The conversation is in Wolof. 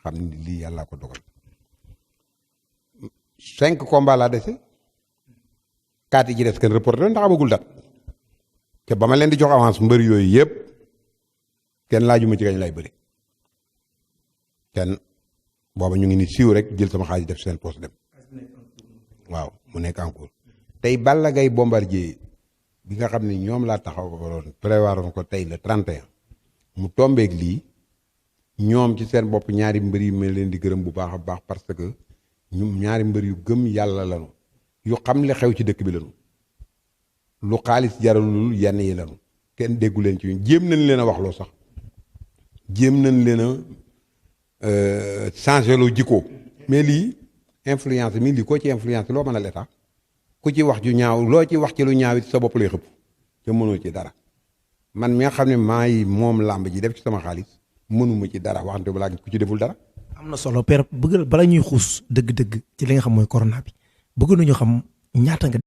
xam ni lii yàllaa ko dogal 5 combats laa dese 4 yi ci des kenn reporté ndax amagul dat te ba ma leen di jox avance mbër yooyu yëpp kenn laajuma ci kañ lay bëri kenn booba ñu ngi ni siiw rek jël sama xaalis def seen poste dem waaw mu nekk en cours tey Balla Gaye Bombardier bi nga xam ne ñoom laa taxaw ko doon prévoir ko tey le 31 mu tombeeg lii ñoom ci seen bopp ñaari mbër yi ma leen di gërëm bu baax a baax parce que ñum ñaari mbër yu gëm yàlla lanu yu xam li xew ci dëkk bi lanu lu xaalis jaralul yenn yi lanu kenn déggu leen ci jéem nañ leen a wax loo sax jéem nañ leen a changé loo jikko mais lii influence mi lii koo ci influence loo mën a l'état ku ci wax ju ñaaw loo ci wax ci lu ñaaw it sa bopp lay xëpp te mënoo ci dara man mi nga xam ne maa yi moom làmb ji def ci sama xaalis mënuma ci dara waxante balaa ku ci deful dara. am na solo père bëgg bala ñuy xuus dëgg-dëgg ci li nga xam mooy corona bi bëgg nañu xam ñaata nga.